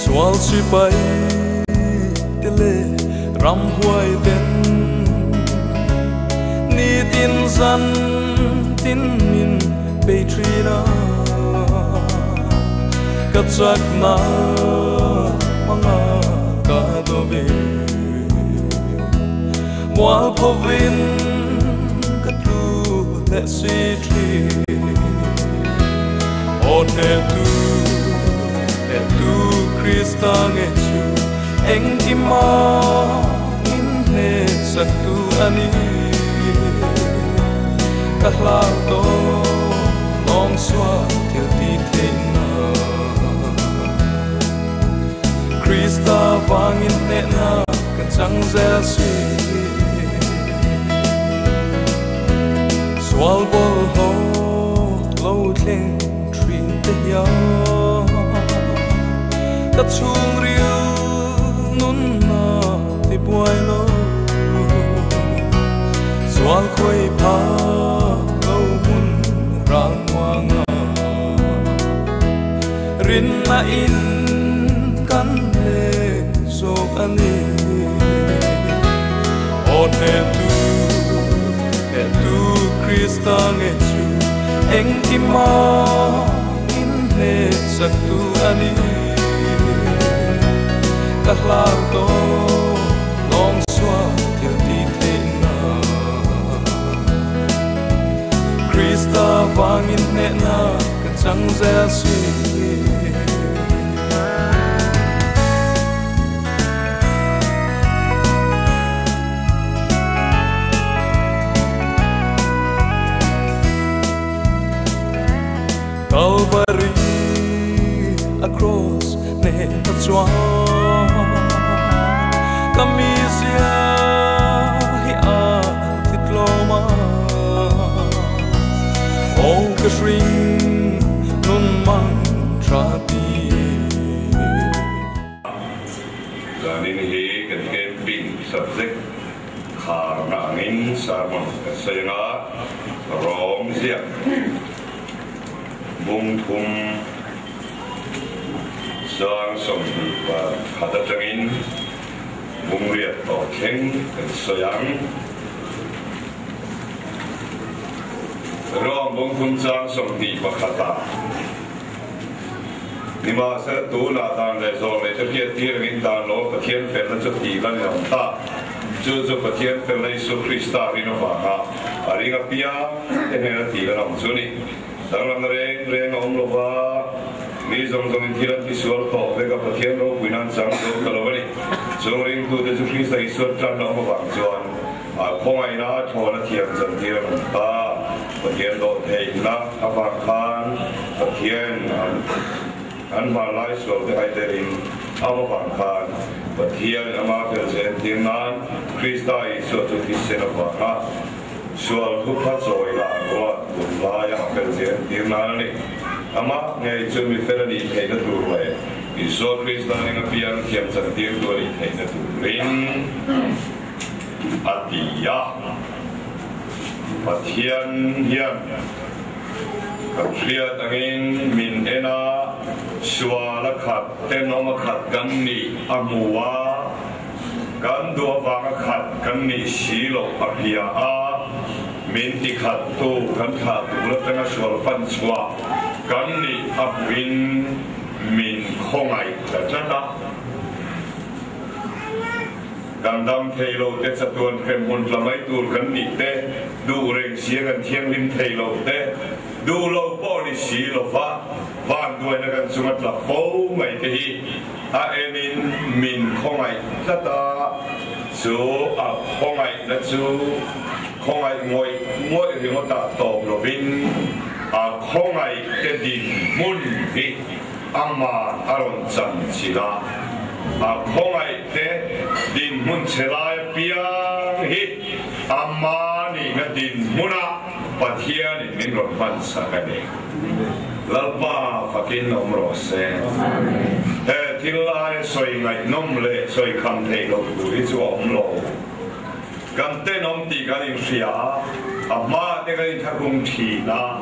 Sual sipai te leh ramhuai ten nitin zan tin min bei thin a, ka chakna hmanga ka do ve. Mualphovin ka tlu leh si thin. Aw hnehtu, hnehtu Krista nge chu engkima min hnehsaktu a ni. Ka hlau tawh lawng sual thil ti theihna. Krista vangin hnehna ka chang zel si. Sual bawlhhlawh lo thleng thin te hian ka chhungril nunna ti buai lo. Sual khawi phak lo hmun ral muanga rinna in kan hle zawk a ni. Aw hnehtu, hnehtu Krista nge chu engkima min hnehsaktu a ni. Ka hlau tawh lawng sual thil ti theihna. Krista vangin hnehna ka chang zel si. Calvary a cross nen a chuan ka mizia hi a thi tlawm a, aw ka hring nun mang tha ti. Zanin hi kan camping subject kharna angin sermon kan sawi anga rawng ziak bung thum sang 21 atangin bung riat tawh thleng kan sawi ang. Rawng bung thum chang 21 ah Nimahsela tunah dan leh zawng leh te hriat tir angin dan lo Pathian felna chu tih lan a awm ta. Chu chu Pathian felna Isua Krista rin avanga a ring apiang te hnena tih lan a awm chu a ni. Danglamna reng reng a awm lo va, mi zawng zawngin thil an tisual tawh vek a, Pathian ropui nan chang zo ta lo a ni. Chung ringtute chu Krista Isua tan a awm avang chuan a khawngaihna thlawna thiam chantir an awm ta. Pathian dawh theihna avang khan Pathian an hmanlai sual te haiderin am avang khan Pathian ama fel zen tir nan Krista Isua chu thisen avanga sual thupha chawi lah ruat tum laia a fel zen tir nan a ni. Amah ngei chu mi fel a nih theihna tur leh Isua Krista ning apiang thiam chantirtu a nih theihna turin a ti a. Pathian hian kan hriat angin min en a, sual a khat, tenawm a khat kan nih a hmu a, kan duh avanga khat kan nih si loh a hria a, min ti khattu kan thlah tur atanga sual fan chhuah kan nih a hmuhin min khawngaih ta tlat a. Kan dam thei lo te, chatuan hrem hmun tla mai tur kan nih te, duh reng sia kan thianghlim thei lo te, duh lo pawh ni si lo va, vanduaina kan chunga tla fo mai te hi a enin min khawngaih tlat a, chu a khawngaihna chu khawngaih ngawih ngawih ringawtah tawp lovin a khawngaih te dinhmun hi Aman a rawn chan chilh a, a khawngaih te dinhmun chhe lai apiang hi Ama nihna dinhmuna Pathianin min rawn hman sak a ni. Lalpa fakin awm rawh se. He thil laia sawi ngaihnawm leh sawi kham theih loh tur hi chu a awm lo. Kan tenawm tih kan inhria a, a hma te kan inthlahrung thin a.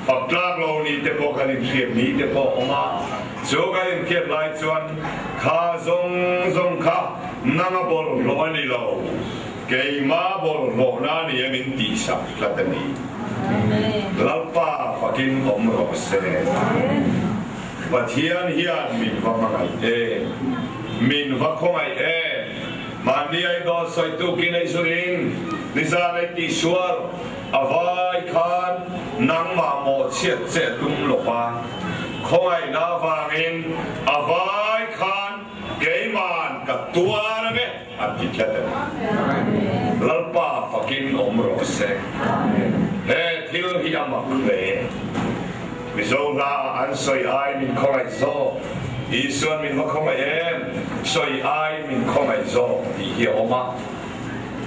Fak tlak lo ni te pawh kan inhriat ni te pawh a awm a, chu kan inhriat lai chuan kha zawng zawng kha nanga bawlhhlawh a ni lo, keima bawlhhlawhna a ni em in tihsak tlat a ni. Lalpa fakin awm rawh se. Pathian hian min va hmangaih em? Min va khawngaih em? Mahni ai dawn sawi tukin ei zurin nizan ei tihsual a vai khan nangmah mawhchhiat che a tum lo va, khawngaihna avangin a vai khan keiman ka tuar ang e a ti tlat a ni. Lalpa fakin awm rawh se. He thil hi a mak hle. Mizo hla an sawi ai min khawngaih zawk, Isuan min va khawngaih em, sawi ai min khawngaih zawk tih hi a awm a.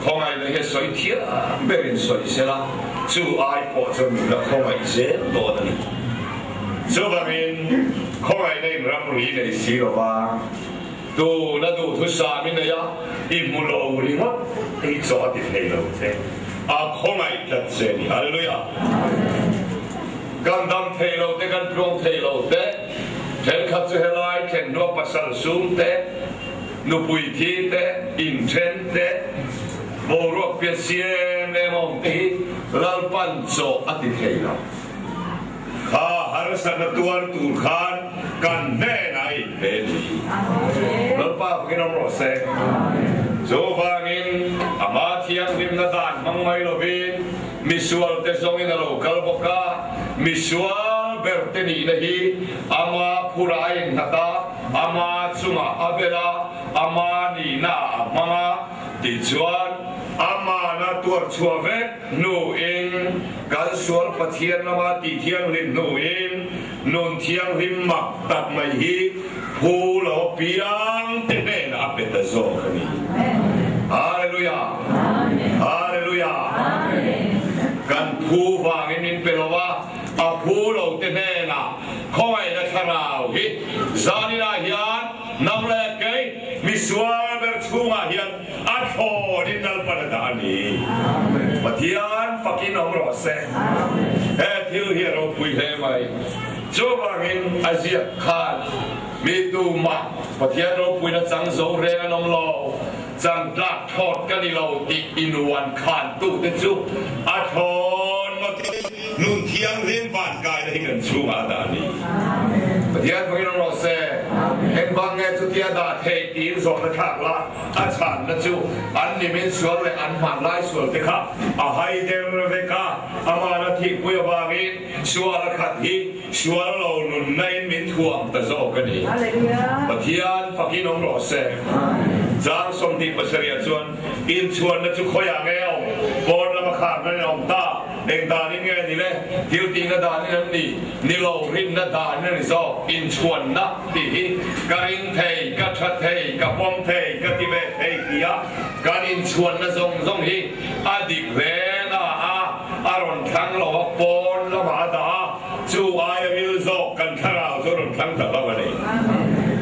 Khawngaihna hi a sawi thiam berin sawi sela, chu ai pawh chuan min la khawngaih zel dawn a ni. Chuvangin khawngaihna in ramri nei si lova, tuna duhthusam i nei a, i hmu lo ringawt hi chaw a ti thei lo che, a khawngaih tlat che a ni. Hallelujah! Kan dam thei lo te, kan tluang thei lo te, thenkhat chu helai thlen hnua pasal sum te, nupui thi te, inthen te, boruak pian siam em awm te hi Lalpan chaw a ti thei lo. Kha harsatna tuar tur khan kan hnenah a inpe a ni. Lalpa fakin awm rawh se. Chuvangin ama thianghlimna dan hmang mai lovin Misual te zawngin a lo kal bawk a, misual ber te nihna hi ama phurah a innghat a, ama chungah a bel a, ama nihna ah a hmang a, tichuan amana tuar chhuah vek hnuin kan sual Pathian lama tih thianghlim hnuin nun thianghlim mak tak mai hi phu lo piang te hnenah a pe ta zawk a ni. Hallelujah! Hallelujah! Kan phu vangin min pe lo a, a phu lo te hnenah khawngaihna thlarau hi zaninah hian nam leh kei misual ber chhungah hian a thlawnin Lalpan a dah a ni. Pathian fakin awm rawh se. He thil hi a ropui hle mai. Chuvangin a ziak khan mi tumah Pathian ropuina chang zo reng an awm lo, chang tlak thlawt ka ni lo tih inuan khan tute chu a thlawn ngawt nun thianghlim van kaina hi kan chhungah a dah a ni. Pathian fakin awm rawh se. Engvang nge chutia dah theih tiin zawhna thlak la, a chhanna chu an nimin sual leh an hmanlai sual te kha a hai der vek a, amahna thihpui avangin Sual a khat hi sual lo nunna in min thuam ta zawk a ni. Pathian fakin awm rawh se. Chang 27 ah chuan inchhuanna chu khawiah nge a awm? Pawn lama kharna in a awm ta. Eng danin nge ni le? Thil tihna danin an ni? Ni lo, rinna danin a ni zawk. Inchhuanna tih hi ka ring thei, ka tha thei, ka pawm thei, ka ti ve thei tia kan inchhuanna zawng zawng hi a dik hle na a. A rawn thlang lo a, pawn lamah a dah a, chu aia ril zawk kan thlarau chu a rawn thlang ta hlauh a ni.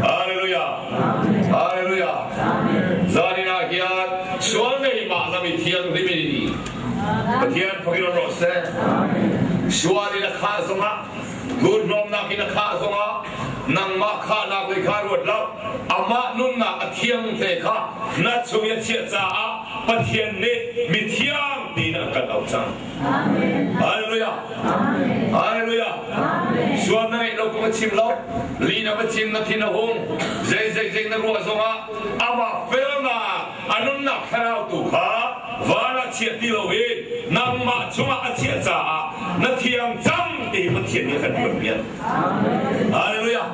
Hallelujah! Hallelujah! Zaninah hian sual nei mah la mi thianghlim i ni. Pathian fakin awm rawh se. Sualin a khah zawngah, Hluthlawmnak in a khah zongah nangmah khahnak lei kha ruat lo, amah nunnak a thiang te kha na chung i a chiah caah Pathian nih mithiang tiin a kan auh cang. Hallelujah! Hallelujah! Sual na ngeih lo kong a chim lo, li na va chim na thin a hung, zei zei zei na ruah zongah amah felnak a nunnak thlarau tu kha van ah chiah ti loin nangmah chungah a chiah caah na thiang cang ti hi Pathian nih a kan tuanpiak. Hallelujah.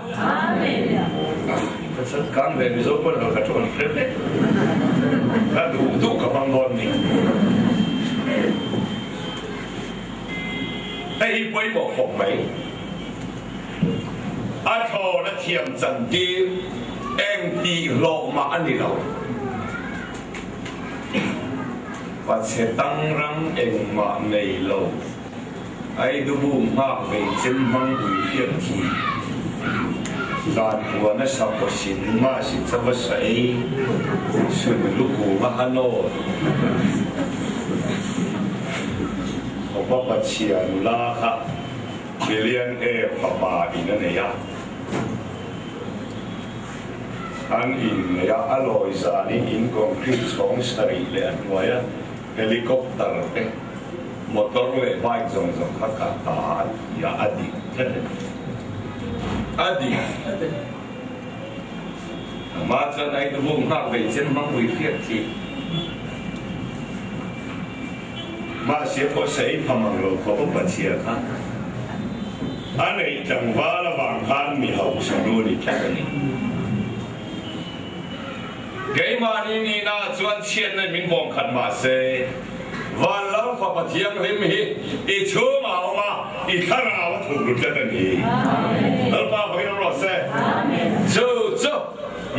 Ka chan kang ve Mizo pawn lo ka ṭawn hrep e. Ka duh duh ka hmang dawn ni. Hei hi pawimawh khawp mai. A thlawn a thiam chantir eng tih hlawh mah a ni lo. Pachhe tangrang engmah nei lo, Aidubu nghak vei chem hmang ui hriat thi, Zan huana sapaw sin ma si chava sa ei, Sun luku nga hanaw Khawpa pachhia nula kha. Millionaire fapa in a nei a, an innei a, a lawi zanin in concrete chhawng sarih leh a hnuaia helicopter te, motor leh bike zawng zawng kha ka ta a ti a, a dik tlat a ni. A dik tlat a ni. Amah chuan ai duhawm nghak ve chen hmang ui hriat khi. Mahse pawh sei pha mang lo khawp a pachhia kha a neih tlangval avang khan mi hausa nu a ni tlat a ni. Keimahni nihna chuan chhiatna in min bawm khat mahse Vanlam Fapa Thianghlim hi i chhungah a awm a, i thlarau a thuk ru tlat a ni. Lalpa vawiin awm rawh se. Chu chu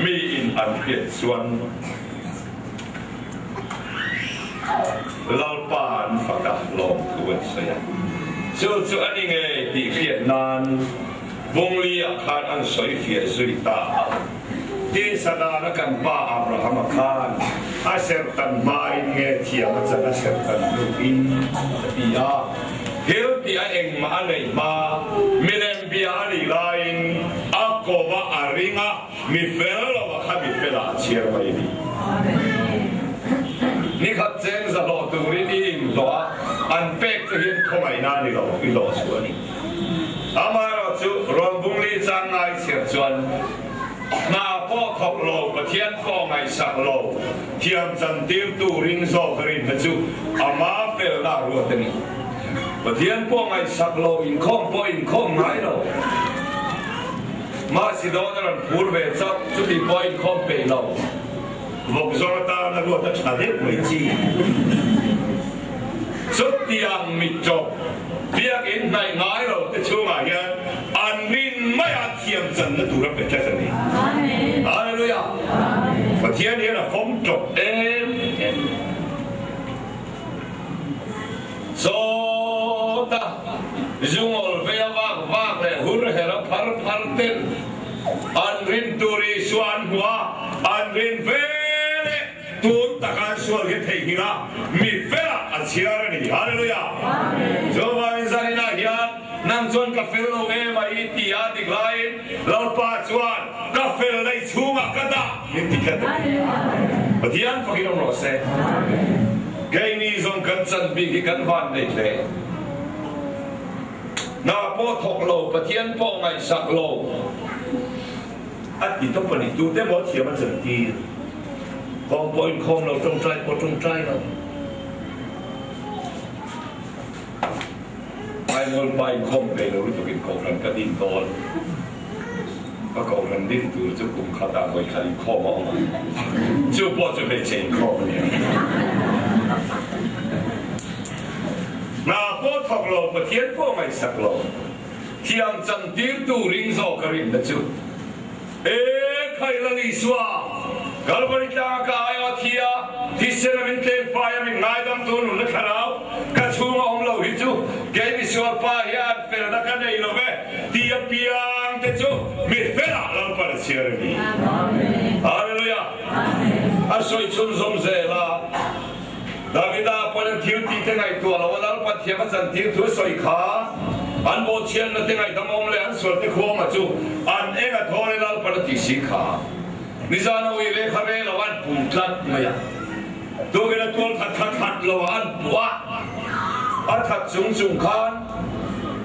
miin an hriat chuan. Lalpa an fak a, lawmthu an sawi a. Chu chu a ni ngei tih hriat nan Bungli-ah khan an sawi fiah zui ta a. Tisa dana kan pa Abrahama khan a serhtan hmain nge thiam a chan a serhtan hnuin a ti a. Thil tih a engmah a neih hma, milem bia a nih laiin a kova a ring a. Mi fel lo a kha mi fel ah a chhiar mai a ni. Ni khat cheng za hlawh turin i inhlawh a, an pek che hian khawngaihna a ni lo, i hlawh chu a ni. Amaherawhchu, Rawnbungli chang ngai chhiar chuan hna pawh thawk lo, Pathian pawh ngaihsak lo, thiam chantir turin zawk a rinna chu ama felna a ruat a ni. Pathian pawh ngaihsak lo, inkhawm pawh inkhawm ngai lo. Mahse dawn a rawn phur ve chauh, chuti pawh a inkhawm peih lo. Vawk zawng atan a ruat a tha deuh mai chi. Chutiang mitṭawp biakinn hnaih ngai lo te chhungah hian an rin maia thiam channa tur a pe tlat a ni. Hallelujah! Pathian hian a fawm ṭawp em em. Sawta zungawl veia vak vak leh hur hera phar phar ten an rin tur Isua an hmu a, an rin ve leh tun taka an sual hi theihnghilh a, mi felah a chhiar a ni. Hallelujah! Chuvangin zaninah hian nang chuan ka fel lo em a i ti a dik laiin Lalpa chuan ka fel na i chhungah ka dah min ti tlat a ni. Pathian fakin awm rawh se. Keini zawng kan chan bik hi kan van nei hle. Hna pawh thawk lo, Pathian pawh ngaihsak lo a ti tawp a ni. Tute maw thiam a chan tir? Khawm pawh inkhawm lo, tawngtai pawh tawngtai lo. Aizawl pa inkhawm peih lo lutuk in kohhran ka din dawn. Ka kohhran din tur chu kum khatah vawi khat inkhawm a awm a, chu pawh chu hmeichhe inkhawm a ni ang. Hna pawh thawk lo, Pathian pawh ngaihsak lo, thiam chantirtu ring zawk a rinna chu. E Khaila Isua, Kalvari tlanga ka ai a thi a, thisena min tlem fai a min ngaidamtu nunna thlarau ka chhunga awm lo hi chu kei misual pa hian felna ka nei lo ve ti a piang te chu mi felah Lalpan a chhiar a ni. Hallelujah! A sawi chhunzawm zel a, Davida pawn an thil tih te ngaihtuah lo a Lalpa thiam a chantir thu sawi kha an bawhchhiatna te ngaihdam awm leh an sual te khuama chu an eng a thawn e Lalpan a tih si kha nizan a ui ve kha ve lo an puh tlat mai a tukin a tual khat kha that lo a an puh a a that chung chung khan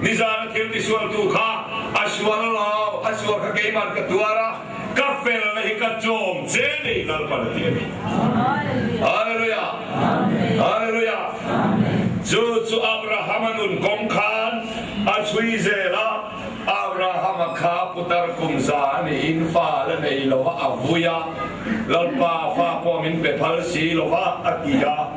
nizan a thil tisual tu kha a sual lo a sual kha keiman ka tuar a Ka felna hi ka chawm che ni Lalpan a ti a ni. Hallelujah! Hallelujah! Chu chu Abrahama nun kawng khan a chhui zel a, Abrahama kha putar kum za a niin fa la nei lo a, a vui a, Lalpa fa pawh min pe phal si lo va a ti a,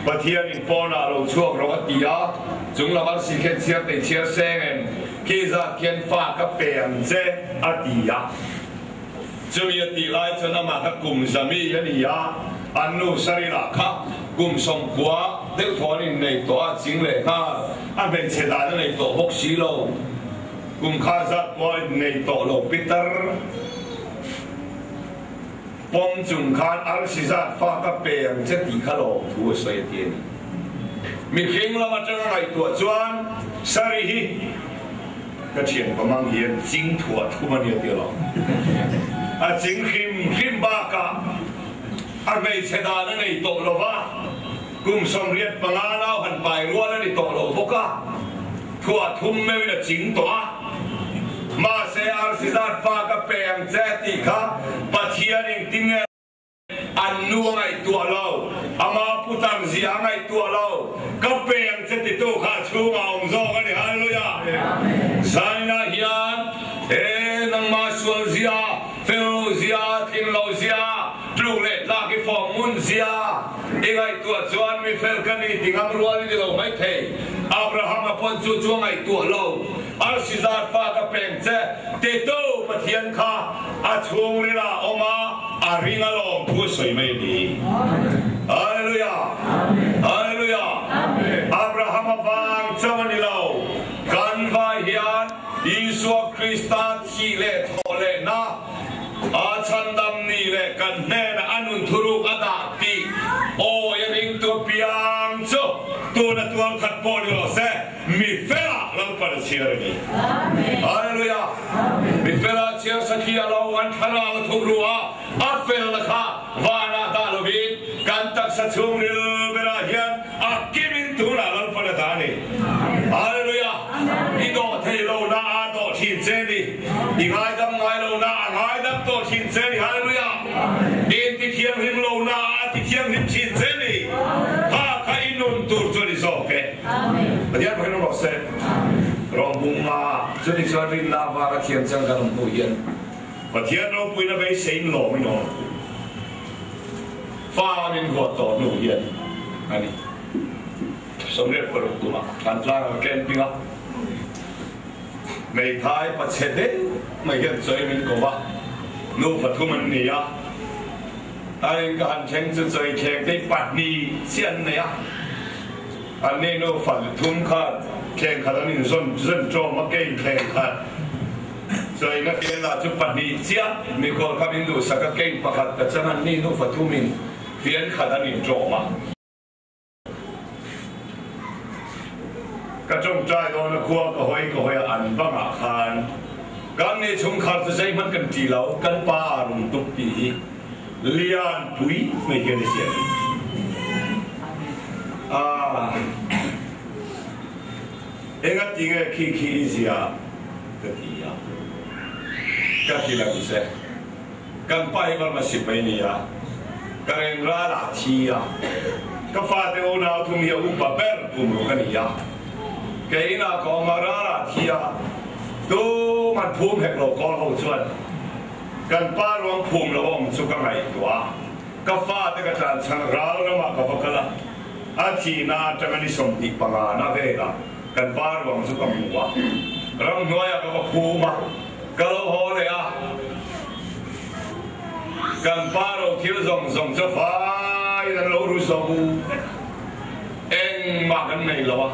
Pathianin pawnah lo chhuak rawh a ti a, chung lam arsi khen chhiar tei chhiar seng em? Khi zat khian fa ka pe ang che, a ti a. Chumi a tih lai chuan amah kha kum zami a ni a, an nu Sarila kha kum 90 deuh thaw an innei tawh a, ching leh nghal a hmeichhe dan a nei tawh bawk si lo. Kum kha zat pawh a innei tawh lo Peter pawm chung khan arsi zat fa ka pe ang che tih kha lawm thu a sawi a ti a ni. Mihring lam atanga ngaihtuah chuan Sari hi. Ka thian pamang hian ching thuah thum a nia ti lo. A ching hrim hrim bakah a hmeichhe dan a nei tawh lo va, kum 85 nau han pai rual a ni tawh lo bawk a, thuah thum meuhin a ching tawh a. Mahse arsi zat fa ka pe ang che tih kha Pathian engtin nge An nu a ngaihtuah lo, ama putar zia a ngaihtuah lo, ka pe ang che titu kha a chhungah a awm zawk a ni. Hallelujah! Zaninah hian he nangmah sual zia, fel lo zia, tling lo zia, tluk leh tlak i fawm ngun zia i ngaihtuah chuan mi fel ka ni ti ngam rual i ni lo maithei. Abraham-a pawn chu chu a ngaihtuah lo. Arsi zat fa ka peng che titu Pathian kha a chhungril ah awm a, a ring alawm thu a sawi mai a ni. Hallelujah! Hallelujah! Abraham a vang chauh a ni lo, kan vai hian Isua Krista thih leh thawh lehna a chhandam ni leh kan hnenah a nun thuruk a dah tih awi a ringtu apiang chu tuna tual khat pawh ni rawh se. Mi fela Lalpan a chhiar a ni. Hallelujah! Mi fela chhiar satliah lo an thlarau a thuk ru a, a felna kha vanah dah lovin kan taksa chhungril berah hian a kimin tunah Lalpan a dah a ni. Hallelujah! I dawh thei lo na a dawh thin che ni. I ngaidam ngai lo na a ngaidam tawh thin che ni. Hallelujah! I intithianghlim lo na a tithianghlim thin che ni. Kha kha i nun tur chu a ni zawk e. Pathian pawhin rawh se. Rawng a, chutih chuan rinna avanga thiam chang kan awm hnu hian Pathian ropuina beiseiin lawm in awm. Fa min huat tawh hnu hian a ni. 86 kumah Thantlang a camping a, hmeithai pachhe deuh mai hian chawi min ko va, nufa thum an ni a. Ain ka han thleng chu chawi thleng te pahnih chiah an nei a. An ni nu fal thum khat thleng khat an in zawn zawn ṭawm a kein thleng khat chawi na fian lah chu pahnih chiah mikhual kha min duhsak a kein pakhat ka chang an ni nu fa thum in fian khat an in ṭawm a. Ka ṭawngṭai dawn a khua ka hawi ka hawi a an bangah khan kan ni chhungkhar chu zeihmanh kan ṭi lo kan pa aa rum tuk ti hi lianpui mai hian i siam. Aa engati nge khi khi i zia ka ti a ka ti lo che. Kan pa hi Burma sipai ni a, ka reng ral ah thi a, ka fate unau thum hi a upa ber kum ruk a ni a, kei inah ka awm a ral ah thi a, tum an phum hek lo kawl ho chuan kan pa ruang phum lo a awm chu ka ngaihtuah a, ka fate ka tlan chhan ral ramah ka va kal a, a thihna atanga ni 25 na velah kan pa ruang chu ka hmu a, ramhnuaiah ka va phum a. Ka lo haw leh a, kan pa ro thil zawng zawng chu faiin an lo ru zo vek a, engmah kan nei lo a,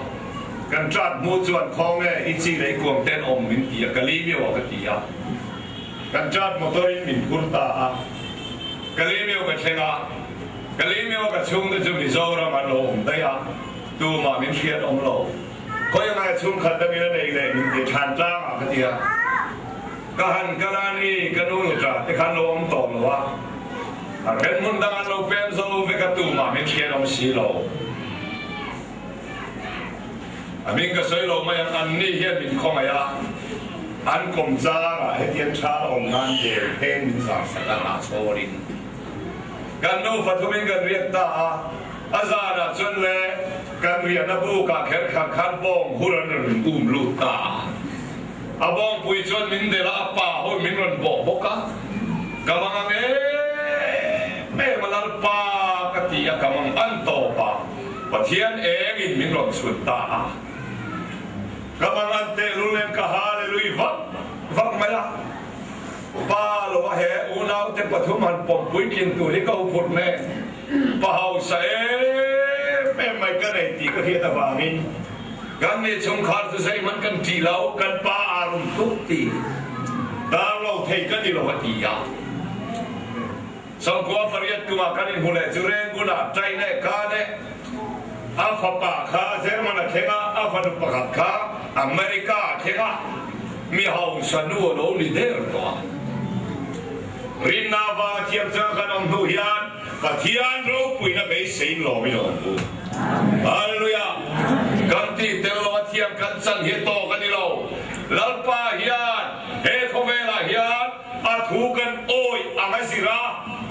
kan chat hmu chuan khawnge i chi lei kuang ten awm min ti a, ka li miau a ka ti a, kan chat motor in min phur ta a, ka li miau ka thleng a, ka li miau a ka chhungte chu Mizoram an lo awm daih a, tumah min hriat awm lo. Khawi ngai chhungkhat dangin a nei leh min ti than tlang a ka ti a, ka han kal a ni ka nu nuṭa te khan lo awm tawh lo a, a ren hmun dang an lo pem zo vek a tumah min hriat awm si lo. A hming ka sawi lo mai ang, an ni hian min khawngaih a, an kawm zarah hetiang tha la awm nan del phen min zar sak a hnahchhawrin kan nufa thumin kan riak ta a. A zanah chuan le kan riahna bukah kher khan khan bawng hur an rawn um lut ta a. A bawngpui chuan min delh a, a pa ho min rawn bawh bawk a. Ka mang ang em em a Lalpa ka ti a, ka mang an tawp a, Pathian engin min rawn chhun ta a. Ka mang an tehlul nen ka hallelui vak vak mai a. Pa lo a he unaute pathum han pawmpui tling tur hi ka huphurh nen pa hausa em em mai ka nei tih ka hriat avangin kan nih chhungkhar chu zeihmanh kan ṭih lo, kan pa aa rum tuk ti dar lo thei ka ni lo a ti a. 98 kumah kan inhmu leh chu Rengun-ah ṭai leh ka leh a fapa kha German a thleng a, a fanu pakhat kha America a thleng a. Mi hausa nu a lo ni der tawh a. Rinna avanga thiam changa kan awm hnu hian Pathian ropuina beiseiin lawmin a awm u. Hallelujah! Kan tih tel lo a thiam kan chan hi a tawk a ni lo. Lalpa hian he khawvelah hian a thu kan awih ang a zir a,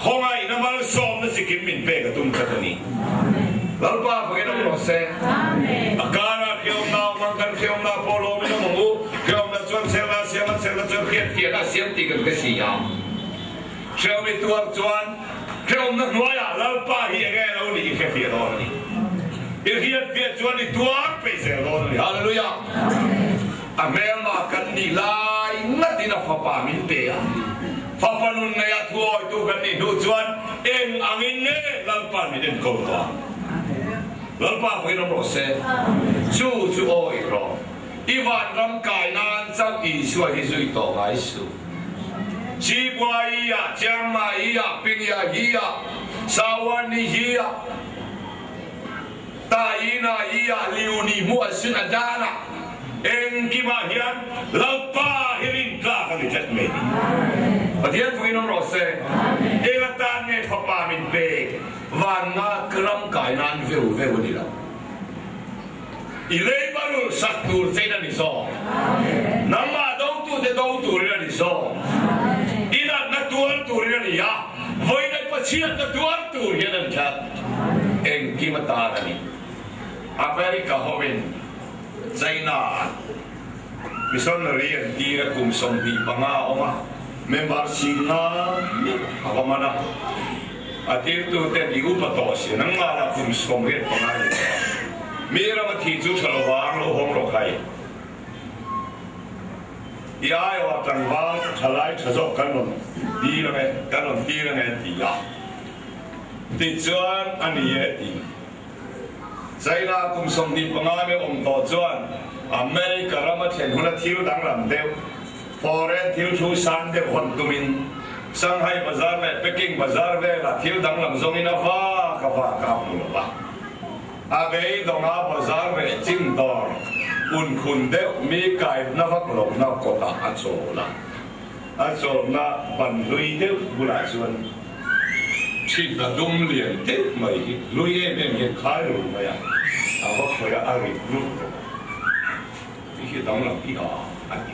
khawngaihna malsawmna chikim min pek a tum tlat a ni. Lalpa fakin awm rawh se. A karah hriawmna a awm ang, kan hriawmna pawh lawmin awm ang u. Hriawmna chuan chhelna a siam a, chhelna chuan hriatfiahna a siam tih kan hre si a. Hriawmi tuar chuan hriawmna hnuaiah Lalpa hi enge lo nih i hrefiah dawn a ni. I hriatfiah chuan i tuar peih zel dawn a ni. Hallelujah! A hmelma kan nih lai ngatin a fapa min pe a, fapa nun neia thu awitu kan nih hnu chuan eng angin nge Lalpa'n min enkawl tawh ang? Lalpa vawiin awm rawh se. Chu chu awih rawh. I vanram kai nan chauh Isua hi zui tawh ngai suh. Chibuai-a, Chiang Mai-a, Pingya-hi-a, Sawarni-hi-a, Taina hi a liu ni hmuh a sin a dan a, engkimah hian Lalpa hi rintlak a ni tlat mai ni. Pathian pawhin awm rawh se, eng atan nge fapa min pek van nga ram kai nan veu veu a ni lo. I leiba rulh sak tur chein a ni zawk. Nangmah dotute do turin a ni zawk. I natna tuar turin a ni a, vawiin Pathianna tuar tur hian a ni tlat. Engkim atan a ni. America hoin China ah missionary an tir a kum 25 a awm a, member singa meuh a va man a. A tirtu ten i upa tawh si nangmah lah kum 85 ni tawh a. Mi ram a thih chu tha lo vang lo hawng rawh khai. I aiawh a tlangval thalai tha zawk kan rawn tir ange, kan rawn tir ange an ti a. Tichuan a ni e ti. China kum 25 mi awm tawh chuan America rama thlen huna thil danglam deuh, foreign thil thu san deuh hawn tumin Shanghai Bazar leh Peking Bazar velah thil danglam zawngin a vak a vak a hmu lo va. A beidawnga bazar reh chin dawr unkhun deuh mi kaivna vak lohna kawtah a chawl a. A chawlhna ban hlui deuh bulah chuan thihna dum lian deuh mai hi hlui em em hian khai ru mai a, a va khawih a, a rit lut bawk a. Ti hi danglam hi a a ti.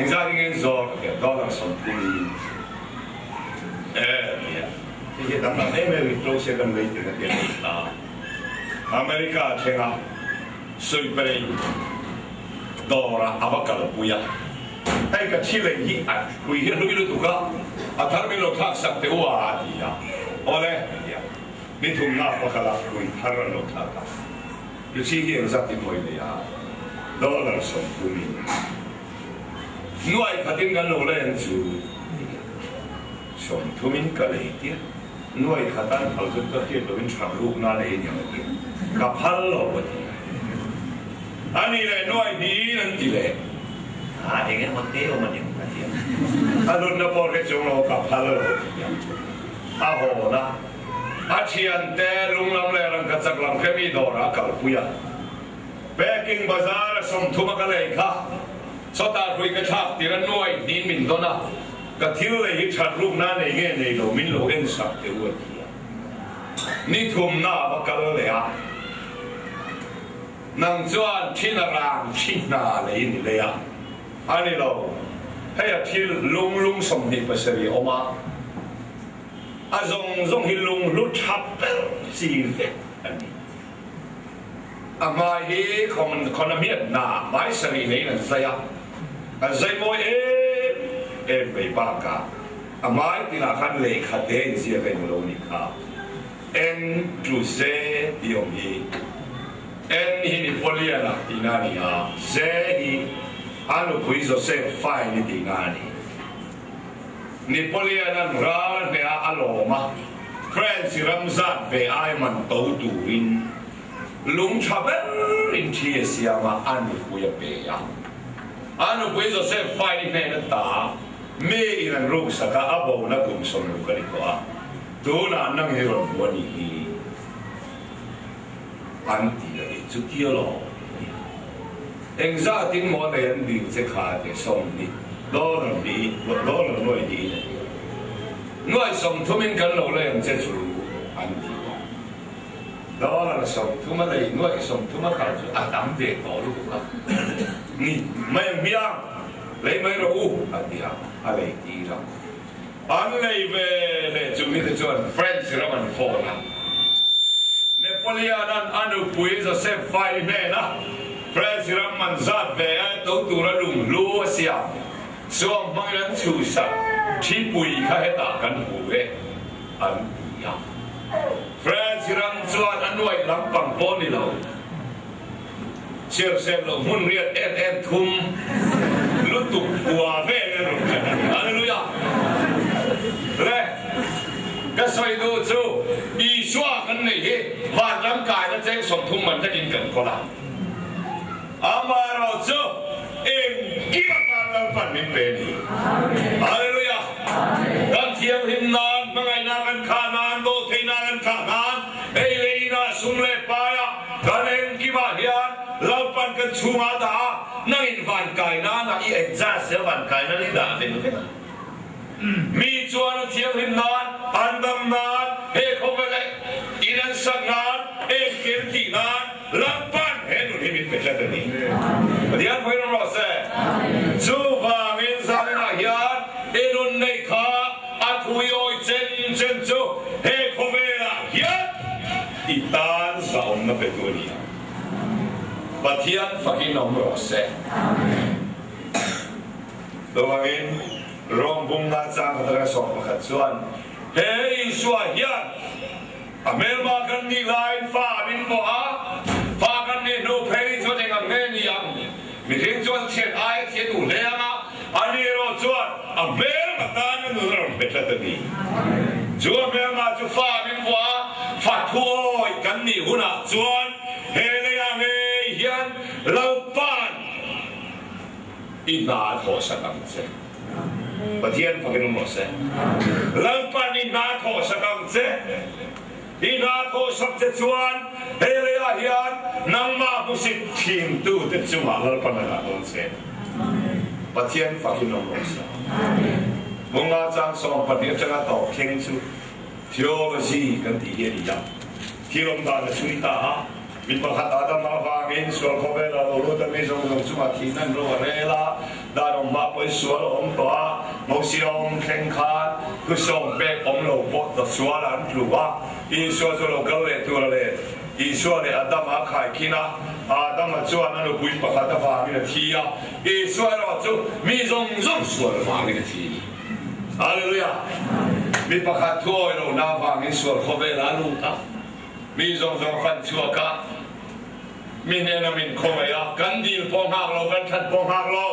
Engzat in nge zawr ka ti a, dollar 30 in e a ti a. Ti hi danglam em em rit lo se kan lei tir a ti a ni ta. America a thleng a, Suiperei dawrah a va kalpui a. Hei ka thi lei hi a hrui hi a hlui lutuk a, a thar min lo thlak sak teh u a, a ti a. Awle, a ti a. Ni thumna pakhat ah hrui thar an lo thlak a. Lucy hi engzat in hawi nei a, dollar 30 in nuai khatin kan lo la en chu 30 in ka lei tia, nuai khat an phal chu ka hriat lovin that ruk na nei aniang a ti a, ka phal lo a ti a. A nih leh nuai hnihin an ti leh. A eng emaw te awm a ni ang a ti a. A hlutna pawh hre chung lo ka phal lo a ti a. A hawn a, a thiante lunglam leh rangkachak lam hremi dawrah a kalpui a. Peking Bazar a 30 a ka lei kha chawtah hrui ka thlak tir a nuai hnihin min dawn a, ka thil lei hi that rukna nei nge nei lo min lo en sak teh u a ti a. Ni thumna a va kal leh a. Nang chuan thin a rang thi hna lei ni lei a, a ni lo. Hei a thil lung lung 27 awm a, a zawng zawng hi lung hlu tha ber chi vek a ni. A hmai hi khawn a hmiat hna hmai sarih neiin an zai a, an zai mawi em em mai bakah a hmai tinah khan lehkha te inziak a inlo nih kha. N to Z tih awm hi N hi Napoleon-a tihna a ni a, Z hi a nupui Joseph Fine-i tihna a ni. Napoleon-a'n ral hneha a lawm a, France ram zat ve ai man to turin lung tha berin thi a siam a, a nupui a pe a. A nupui Joseph Fine-i hnen ata mi in an ruksak a, a bona kum 60 a ni tawh a. Tunah nang hi rawn hmu a nih hi an ti a nih chu tia lo nia. Engzatin maw nei an dil che kha te 20 dollar hnih dollar nuai hnih in a ti a. Nuai sawmthumin kan lo lei ang che chu an ti a. Dollar 30 a lei nuai 30 a kal chu a tam ve tawh lutuk a ni mai ang hmiang lei mai rawh u a ti a, a lei tir a. An lei ve leh chu mite chuan French ram an phone a. Napoleon-a'n a nupui Joseph Fai hnena French ram man zat ve a to tura lunghlu a siam suam hmangin an chhuhsak thipui kha hetah kan hmu e an ti a. French ram chuan a nuaih lampang pawh ni lo. Chhiarsen loh hmun riat em em thum lutuk kua vel in rawn khat a ni. Hallelujah! Le, ka sawi duh chu Isua kan neih hi vanram kaina cheng 30 man takin kan kawl a. Amaherawh chu engkim atan Lalpan min pe a ni. Hallelujah! Kan thianghlim nan, hmangaihna kan khah nan, dawhtheihna kan khah nan, Hei leinah sum leh paiah kan engkimah hian Lalpan kan chhungah a dah a, nangin van kai nanah i adjust zel van kai nan i dah veng veng a. Mi chuan a thianghlim nan, an dam nan, he khawvel leh in an sak nan, engkim tih nan Lalpan he nun hi min pe tlat a ni. Pathian pawhin awm rawh se. Chuvangin zaninah hian i nun neih kha A thuiawi chen chen chu he khawvelah hian i tan zahawmna petu a ni ang. Pathian fakin awm rawh se. Chuvangin Rom bumna chang khat atanga 11 chuan he Isua hian a hmelma kan nih laiin fa min pawh a, fa kan nih hnu phei chuan eng ang nge ni ang? Mihring chuan thian aia thian duh hle ang a, ani erawh chuan a hmelma tan a nun a rawn pe tlat a ni. Chu a hmelma chu fa min vuah a, fa thuawi kan nih hunah chuan he leiah ngei hian Lalpa'n i hna a thawhsak ang che. Pathian fakin awm rawh se. Lalpa'n i hna a thawhsak ang che. I hna thawhsak che chuan he leiah hian nangmah hmusit thintute chungah Lalpan a dah dawn che. Pathian fakin awm rawh se. Bunga chang 12 atanga tawp thleng chu theology kan tih hi a ni a. Thil awm dan a chhui ta a. Mi pakhat Adam avangin sual khawvel a lo lut a, mi zawng zawng chungah thihna an ro a rel a, dan awm hma pawhin sual a awm tawh a, Mosia awm thleng khan thusawm pek awm lo pawh ta sual an tlu a, Isua chu lo kal leh tur a le. Isua leh Adama a khaikhin a, Adama chuan a nupui pakhat avangin a thi a, Isua erawh chu mi zawng zawng sual avangin a thi. Hallelujah! Mi pakhat thu awi lohna avangin sual khawvel a lut a. Mi zawng zawng fan chhuak a, mi hnena min khawngaih a, kan dil pawh nghak lo, kan that pawh nghak lo,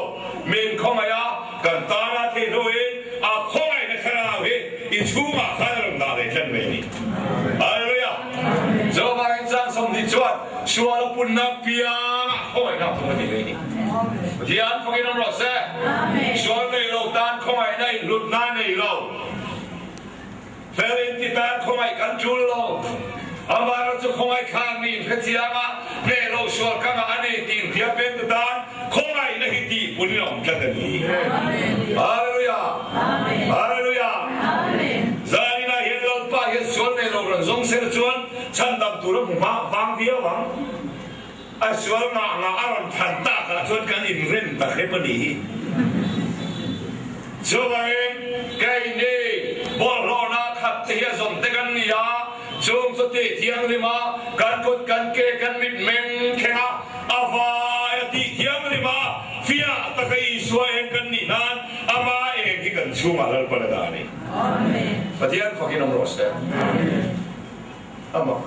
min khawngaih a, kan tana thih hnuin a khawngaihna thlarau hi i chhungah khan a rawn dah leh tlat mai a ni. Hallelujah! Chuvangin chang 20 chuan sual a punna piangah khawngaihna a pung a ti mai a ni. Pathian fakin awm rawh se. Sual nei lo tan khawngaihna inhlutna a nei lo. Fel in ti tan khawngaih kan tul lo. Amaherawh chu khawngaih thlak niin hre chiang a, hneh lo sual ka ngah a ni tih inhria pen tu tan khawngaihna hi tih pun in a awm tlat a ni. Hallelujah! Hallelujah! Zaninah hian Lalpa hian sual nei lo rawn zawng sela chuan chhandam tur a hmu hma vang viau ang. A sual ngah ngah a rawn thlan takah chuan kan inrem ta hrep a nih hi. Chuvangin keini bawlhhlawhna khat te hi a zawm te kan ni a, chung chu tih thianghlim a, kan kut kan ke kan mit meng thleng a, a vai a tih thianghlim a, fiah taka Isua eng kan nih nan ama eng hi kan chhungah Lalpan a dah a ni. Pathian fakin awm rawh se. Amah.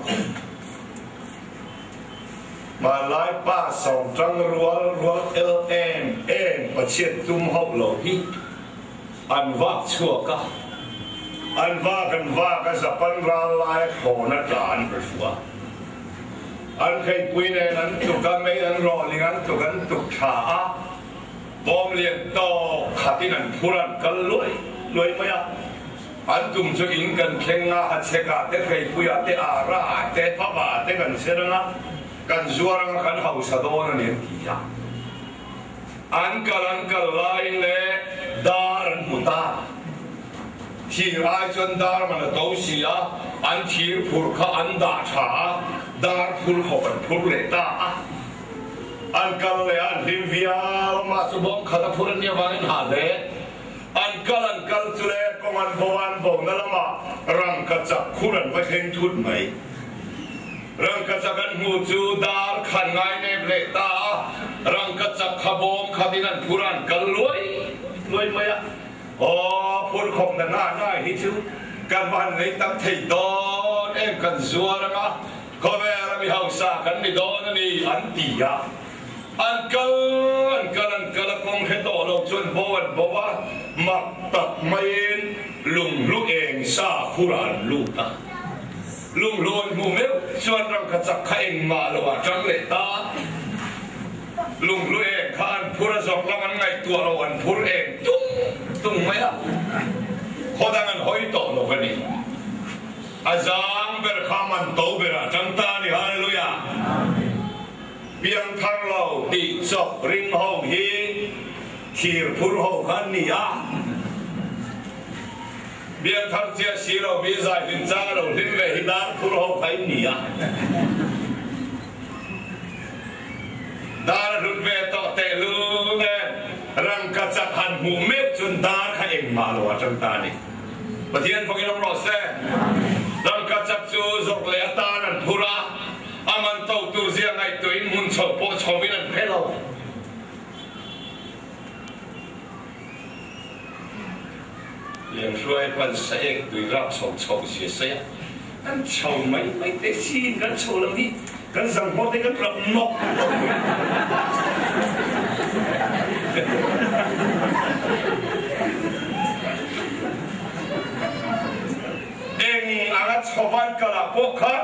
Hmanlai pa sawm tang rual rual el em em Pathian tum hauh lo hi an vak chhuak a, an vak an vak a Japan ral laia thlawna tla an hre a, an kheipui nen an tluk a, mei an rawhling an tluk an tluk thla a, bawm lian tawk khatin an phur an kal luai luai mai a. An tum chu in kan thleng a, a chhekah te, theipuiah te, araah te, favah te kan ser ang a, kan zuar ang a, kan hausa dawn a ni an ti a. An kal an kal laiin le dar an hmu ta. Thir ai chuan dar man a to si a, an thir phurh kha an dah tha a, dar phur khawp an phur leh ta a. An kal leh a, an hlim viau a, mahse bawm khat a phur a nih avangin hah hle. An kal an kal chu le kawng an bo a, an bona lamah rangkachak khur an va thleng thut mai. Rangkachak an hmuh chu dar khan ngai nep leh ta a, rangkachak kha bawm khatin an phur a, an kal luai luai mai a. Aw, phur khawp na na na hi chu kan va han lei tam thei dawn em, kan zuar anga khawvel a mi hausa kan ni dawn a ni an ti a. An kal an kal an kal a, kawng hre tawh lo chuan bo an bo a, mak tak maiin lunghlu eng sa khurah an lut a. Lunghlu an hmuh meuh chuan rangkachak kha engmah lo ah tang leh ta. Lunghlu eng kha an phur a zawk lam an ngaihtuah lo, an phur eng tung tung mai a, khaw dang an hawi tawh lo a ni. A zang ber kha man to ber ah tang ta a ni. Hallelujah! Piangthar lo tih chawp ring ho hi thir phur ho kha an ni a. Biakthar chiah si lo mi zai hlim chang a lo hlim ve hi dar phur ho kha in ni a. Dar a hlut ve tawh tehlul nen rangkachak han hmuh meuh chun dar kha engmah lo a tang ta a ni. Pathian fawngin awm rawh se. Rangkachak chu zawrh leh atan an phur a, a man to tur zia ngaihtuahin hmun chho pawh chhovin an phe lo. Lianhruai pan saek tui rap chho chho zia sawi a, kan chho mai mai te siin kan chho lo hi kan zanghawr te kan rap nawk nawk mai. Eng anga chhovan kalah pawh khan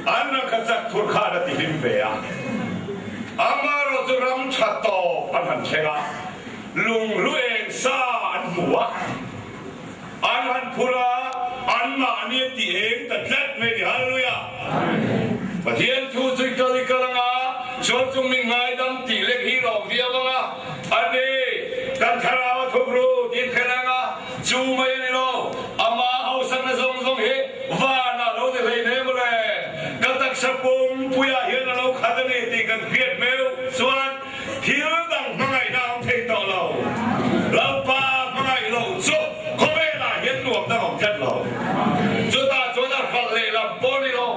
An ram kha chak thur khan a ti hlim ve a, amaherawh chu ram tha tawp an han thleng a, lunghlu eng sa an hmu a, an han phur a, anmahni a ti eng ta tlat mai a ni. Hallelujah! Pathian thu chu i kal i kal anga, chuan chung min ngaidam tih lek hi lawm viau anga, a ni, kan thlarau a thuk ru tih kher anga, chu mai a ni lo, ama hausakna zawng zawng hi Van ah lo ni hlei hle mawle, ka taksa pumpuiah hian a lo khat a ni tih kan hriat meuh chuan thil dang hmangaihna a awm thei tawh lo. Lalpa hmangaih loh chu khawvelah hian nuam dang a awm tlat lo. Chutah chuan a hralh lehlam pawh a ni lo.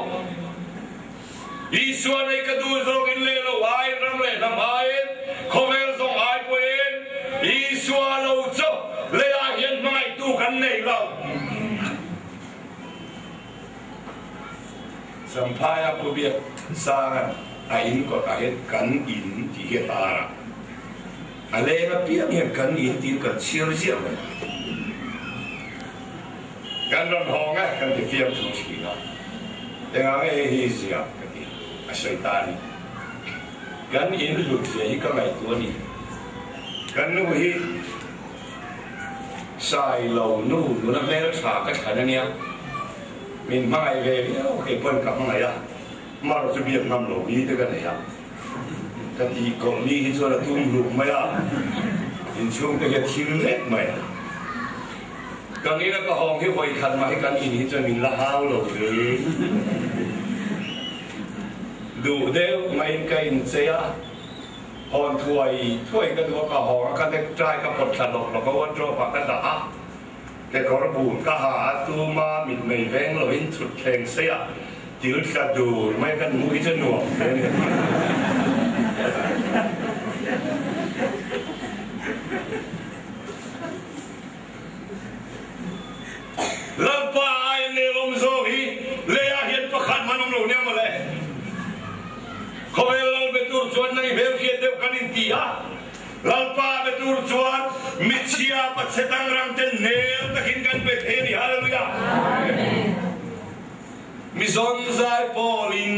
Isua nei ka duh zawk in leh lo aiin ram leh hnam aiin khawvel zawng ai pawhin Isua lo chu leiah hian hmangaihtu kan nei lo. Samphaia pu biak sangan a in kawtah hian kan in tih hi a tar a, a leng apiang hian kan in tiin kan chhiar ziah mai. Kan rawn hawng e, kan ti fiam thu thin a, engah nge hei hi ziah ka ti a sawi ta a ni. Kan in hlut zia hi ka ngaihtuah a ni. Kan nu hi Sailo nu nula hmeltha ka thlan a nia, min hmangaih ve viau kei pawn ka hmangaih a, mar chu biak ngam lo ni te ka nei a, ka tih kawlh ni hi chuan a tum hluk mai a, inchhung te hi a thil vek mai a. Kan ina ka hawng hi vawi khat mah hi kan in hi chuan min la hau lo ve. Duh deuh maiin ka inchei a, hawn thuai thuai ka duh a, ka hawng a, ka necktie ka pawt thla lawk lawk a, wardrobe ah ka dah a, kekawr bul ka ha a, tuma mitmei veng loin chhut thleng sei a, til thla dur mai kan hmuh hi chu nuam hle a ni. Lalpa aiin nelawm zawk hi leiah hian pakhat hman awm lo nia mawle. Khawvel lal be tur chuan nang i hmelhriat deuh kan inti a, Lalpa be tur chuan michhia pachhe tangrang te nel takin kan pe thei a ni. Hallelujah! Mi zawnzai pawlin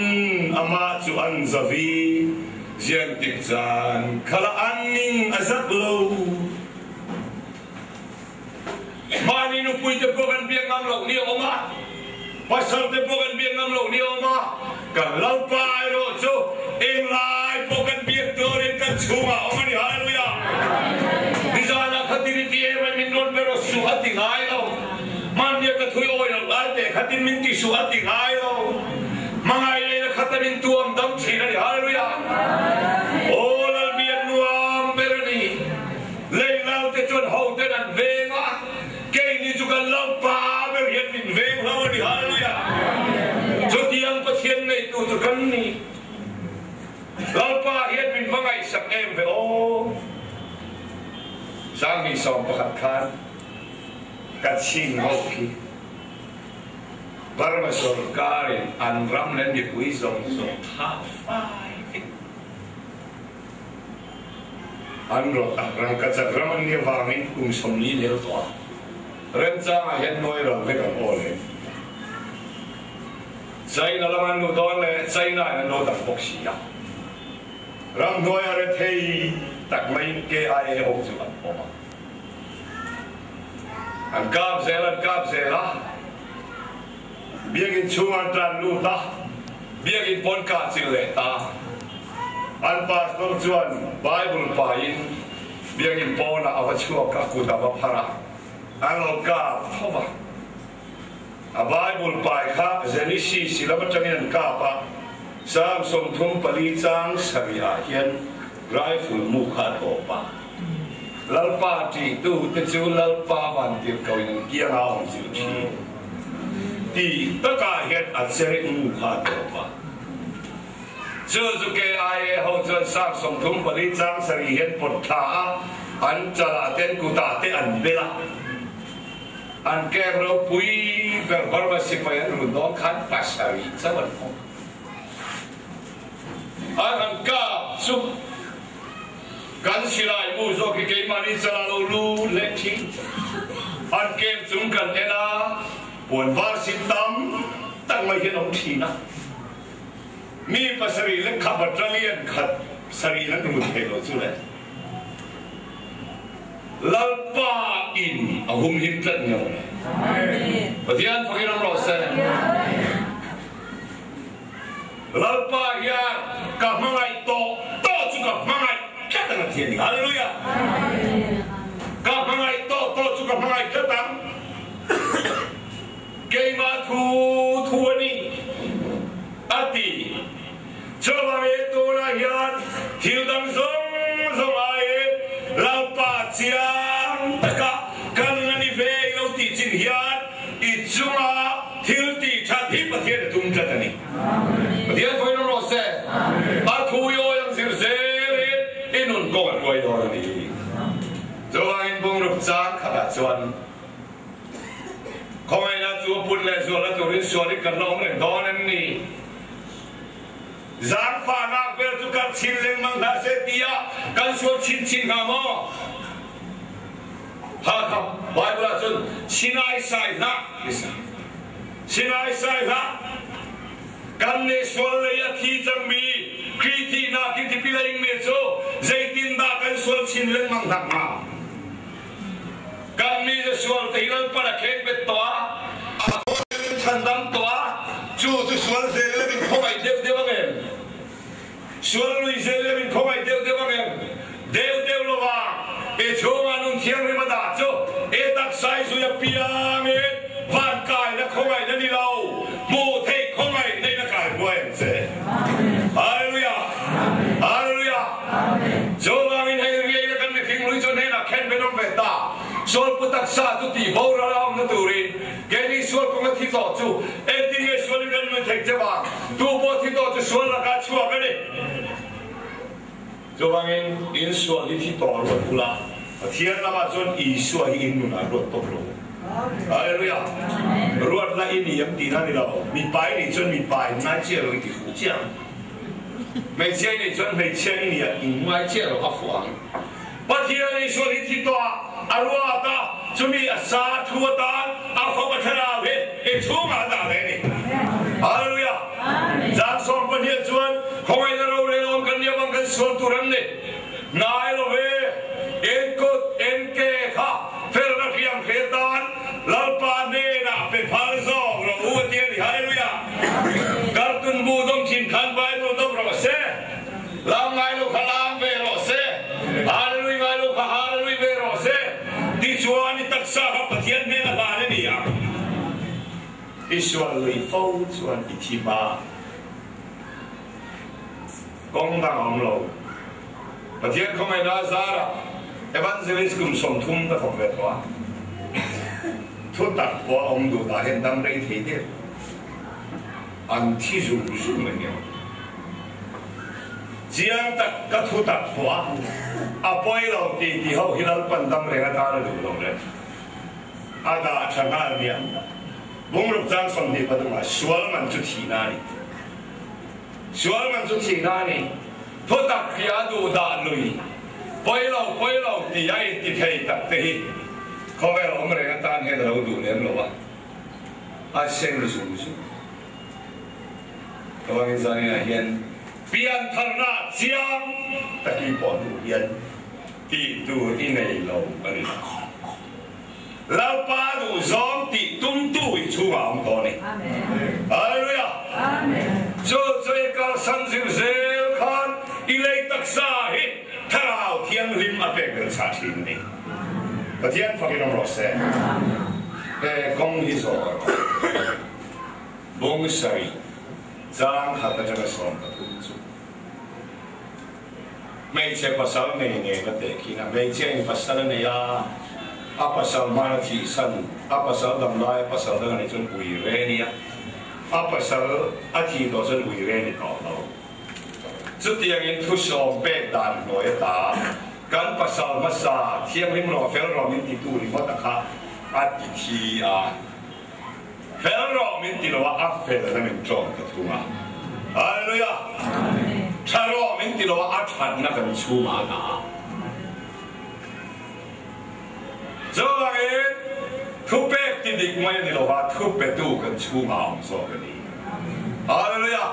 amah chu an zavi, zian tik caan khala an ning a zat lo. Mahni nupui te pawh kan biak ngam loh ni a awm a, pasal te pawh kan biak ngam loh ni a awm a, kan Lalpa erawh chu Englai pawh kan biak turin kan chhungah a awm a ni. Hallelujah! Nizanah khatin i ti em ai min rawn be rawh suh a ti ngai lo. Hmannia ka thui awi loh lai teh khatin min ti suh a ti ngai lo. Hmangaih leina khata min tuam dam thin a ni. Hallelujah! Aw Lalbiak nuam ber a ni. Lei lal te chuan ho ten an veng a, keini chu kan lo pa ber hian min veng hlo a ni. Hallelujah! Chutiang Pathian neitu chu kan ni. Lalpa hian min va ngaihsak em ve aw. 2011 khan ka chhin ho khi Burma sorkarin an ram leh mipui zawng zawng thah fai vek. An rawt a, rangkachak ram an nih avangin kum 40 nel tawh a, remchangah hian nuai ral vek ang aw le. China lam an luh dawn leh China in an lo dang bawk si a, ramhnuaia rethei tak maiin KIA ho chu an awm a. An kap zel an kap zel a, Biakinn chhung an tan lut a, Biakinn pawn kah chilh leh ta. An pastor chuan Bible paiin Biakinn pawnah a va chhuak a, kut a va phar a, an lo kap tho va. A Bible pai kha Genesis lam atangin an kap a, Psalm 34 chang 7 ah hian rifle mu kha a tawp a. Lalpa ṭihtu te chu Lalpa vantirhkoh in an kiang a awm zir ṭhin tih takah hian a cherek mu kha a tawp a. Chu chu KIA ho chuan Psalm 34 chang 7 hian pawt thla a, an chalah te an kutah te an bel a. An camp ropui ber Burma sipai an run dawn khan 7 chauh an awm. An han kap chu kan silai mu zawk hi keimahni chala lo lut leh thin. An camp chung kan en a, puan var sin tam tak mai hian awm thin a. Mi 7 lehkha battalion khat 7 an run thei lo chu le. Lalpa in a humhim tlat ngei le. Pathian fakin awm rawh se. Lalpa hian ka hmangaih tawh tawh chu ka hmangaih tlat ang a ti a ni. Hallelujah! Ka hmangaih tawh tawh chu ka hmangaih tlat ang. Keimah thu thu a ni a ti. Chuvangin tunah hian thil dang zawng zawng aiin Lalpa chiang taka ka nun a ni ve i lo tih chin hian i chunga thil tih that hi Pathian a tum tlat a ni. Pathian khawiin awm rawh se. A thu i awi ang zir zelin i nun kawng a hruai dawn a ni. Chuvangin bungruk chang khatah chuan khawngaihna chu a pun leh zualna turin sualin kan la awm reng dawn em ni? Zaangfahnak vel chu kan chin lengmang hna seh tiah kan sual chinchin hnga maw? Hakha Bible ah cun Sinai sai hlah ti si. Sinai sai hlah. Kan nih sual lei a thi cangmi Khrih thihnak hi tipil a ingmi cu zeitindah kan sual chin lengmang hna hnga? Kan nih na sual te hi Lalpan a khengbet tuah, a khaw in chhandam tuah, cu cu sual zel le min khawngaih deuh deuh ang em? Sual lui zel le min khawngaih deuh deuh ang em? Deuh deuh lova i chungah nun thianghlim a dah cu i taksa i zui a piang in van kai na khawngaih na ni lo, hmuh theih khawngaih na in a kai hruai ang che. Hallelujah! Hallelujah! Chuvangin hei riai na kan mihring lui chu hnenah khen ben awm ve ta. Sual pu taksa chu tih boral a awmna turin keini sual kawnga thi tawh chu engtin nge sual in kan nun theih che vang? Tu pawh thi tawh chu sual lakah chhuak a ni. Chuvangin in sual hi thi tawh ruat ula, Pathian lamah chuan Isua hi in nunah ruat tawp lo. Hallelujah! Ruat la i ni ang tihna ni lo. Mipa i nih chuan mipa in ngai chiah lo i ti fuh chiah ang. Hmeichhia i nih chuan hmeichhia i nih a in ngai chiah lo a fuh ang. Pathian Isua hi thi tawh a, a ruat a, chumi a sa thu atan a fapa thlarau hi i chhungah a dah leh a ni. Hallelujah! Zan 12 chuan khawngaihna rorel awm kan nih avang kan sual tur an ni. Hnai lo ve, en kut, en ke kha felna hriam hre tan Lalpa hnenah pe phal zawk rawh u a ti a ni. Hallelujah! Kartun bu dawm thin khan Bible dawm rawh se. I sual lui fo chuan i thi hma. Kawng dang a awm lo. Pathian khawngaihna a zar a, Evangelist kum 30 ka thawk ve tawh a. Thu tak pawh a awm duh tah hian dam rei thei der. An thi zung zung mai nia. Chiang tak ka thu tak pawh a, a pawi lo ti ti ho hi Lalpan dam reng atan a duh lo le. A dah tha nghal nia. Bungruk chang 23 ah sual man chu thihna a ni. Sual man chu thihna a ni. Thu tak hi a duh dah lui. Pawi lo, pawi lo ti a inti thei tak te hi khawvel awm reng atan hian a lo duh lem lo a. A seng zung zung. Ka vangin zaninah hian piantharna chiang takin pawh hnu hian tih tur i nei lo a ni. Lalpa duhzawng tih tumtu i chhungah a awm tawh a ni. Hallelujah! Chu chu i kalsan zir zel khan i lei taksa hi Thlarau Thianghlim a pek belh chah thin a ni. Pathian fakin awm rawh se. He kawng hi zawh rawh. Bung sarih chang khat atanga 13 chu hmeichhe pasal nei nen a tehkhin a. Hmeichhia in pasal a nei a, a pasal hman a thihsan, a pasal dam lai a pasal dang a nih chuan ui re a nia, a pasal a thih tawh chuan ui re a ni tawh lo. Chutiangin thusawm pek dan hnuai ata kan pasal hmasa thianghlim rawh fel rawh min titu ringawt a kha a ti thi a. Fel rawh min ti lo a, a fel na min tlawm ta thung a. Hallelujah! Tha rawh min ti lo a, a thatna kan chhungah a dah a. Chuvangin thupek ti dik mai a ni lo va, thupetu kan chhungah a awm zawk a ni. Hallelujah!